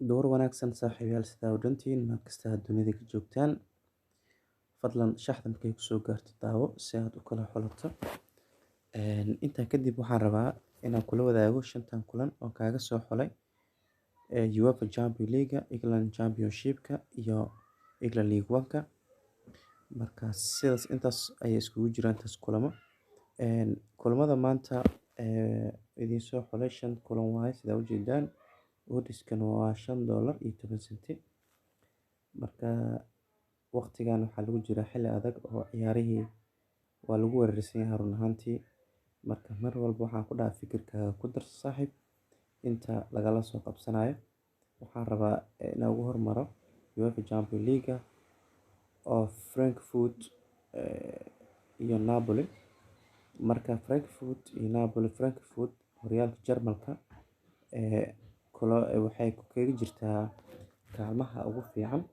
Door wanaagsan saaxiibayaal, sidaa u dhantiin meel kasta aad dunida ka joogtaan. Fadlan shaxda markay kusoo gaarto daawo si aad u kala xulato. Intaa kadib waxaan rabaa inaan kula wadaago shantan kulan oo kaaga soo xulay UEFA Champions League, England Championship-ka iyo England League One-ka. Marka sidaas intaas ayay iskugu jiraan intaas kulamo. Kulamada maanta idiin soo xulay shan kulan waaye, sidaa ujeedaan. Odds-kan waa $5.10. Marka waqtigan waxaa lagu jiraa xilli adag oo ciyaarihii waa lagu weerarsan yahay run ahaantii. Marka mar walba waxaan ku dhahaa fikirkaaga ku darso, saaxiib, inta lagala soo qabsanayo. Waxaan rabaa inaan ugu hormaro UEFA Champions League oo Frankfurt iyo Napoli. Marka Frankfurt iyo Napoli, Frankfurt horyaalka Jarmalka waxay kaga jirtaa kaalmaha ugu fiican.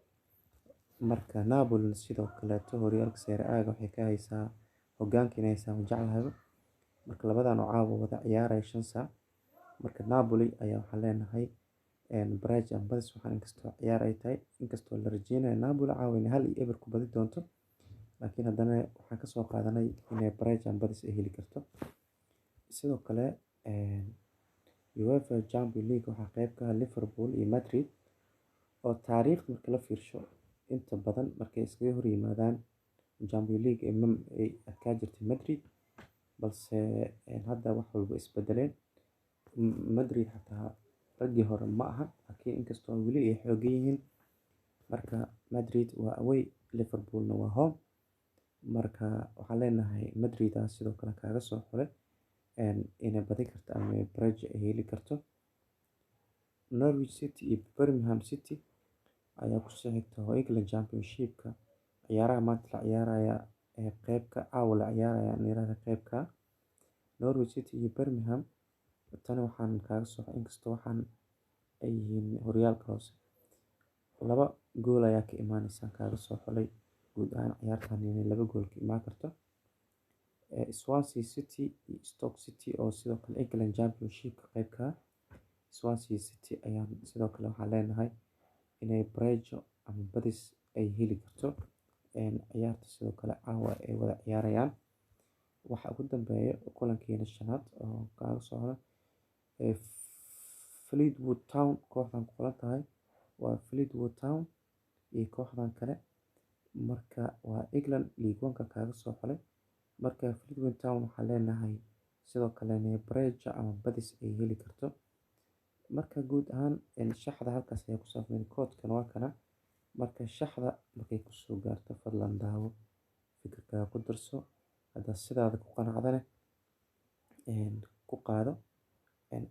Marka Napoli sidoo kaleeto horyaalka Serie A waxay ka haysaa hogaanka inay haysaa waan jeclahay. Marka labadan oo caawa wada ciyaaraya 5 saac. Marka Napoli ayaa waxaan leenahay bareejo ama badis. Waxaan inkastoo ciyaar ay tahay, inkastoo la rajeynayo Napoli caawa inay 1-0 ku badi doonto, laakiin haddana waxaan kasoo qaadanay inay bareejo ama badis ay heli karto. Sidoo kale UEFA Champions League waxaa qayb ka ah Liverpool iyo Madrid, oo taariikhda marka la fiirsho inta badan markay iskaga hor yimaadaan Champions League ay adkaa jirtay Madrid, balse hadda wax walba isbedeleen. Madrid xataa raggii hore ma aha, laakiin inkastoo weli ay xoogan yihiin. Marka Madrid waa away, Liverpoolna waa home. Marka waxaan leenahay Madrid aa sidoo kale kaaga soo xulay inay badin karto ama bareejo ay heli karto. Norwich City iyo Birmingham City ayaa kusoo xigta oo England Championship-ka ciyaaraha maanta la ciyaaraya ee qeybka caawa la ciyaaraya aan yiraahdo qeybka Norwich City iyo Birmingham. Tani waxaan kaaga soo, inkastoo waxaan ay yihiin horyaalka hoose, laba gool ayaa ka imaaneysa kaaga soo xulay guud ahaan ciyaartan inay laba gool ka imaan karto. Swansea City iyo Stoke City oo sidoo kale England Championship-ka qeybka, Swansea City ayaan sidoo kale waxaan leenahay inay bareejo ama badis ay heli karto ciyaarta sidoo kale caawa ay wada ciyaarayaan. Waxa ugu dambeeya kulankiina shanaad oo kaaga soo xulay Fleetwood Town, kooxdan ku qoran tahay waa Fleetwood Town iyo kooxdan kale. Marka waa England League One-ka kaaga soo xulay. Marka Fleetwood Town waxaan leenahay sidoo kale inay bareejo ama badis ay heli karto. Marka guud ahaan shaxda halkaas ayaa ku saabsan, koodkan waa kana. Marka shaxda markay kusoo gaarto, fadlan daawo, fikirkaaga ku darso. Haddaad sidaada ku qanacdane, ku qaado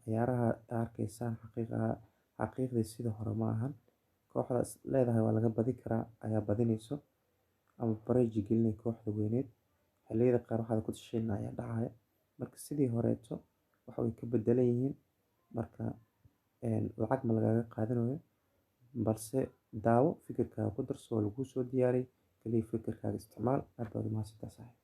ciyaaraha. Arkaysaan xaqiiqdii sidii hore ma ahan. Kooxdaas leedahay waa laga badi karaa ayaa badinayso ama bareeji gelinay kooxda weyneed. Xilliyada qaar waxaad ku tashanina ayaa dhacaya. Marka sidii horeeto waxa way ka bedelan yihiin. Marka lacag ma lagaga qaadanayo, balse daawo, fikirkaaga ku darso. Waa laguu soo diyaariyay, kaliya fikirkaaga isticmaal. Aad baad u mahadsantahay, saaxiib.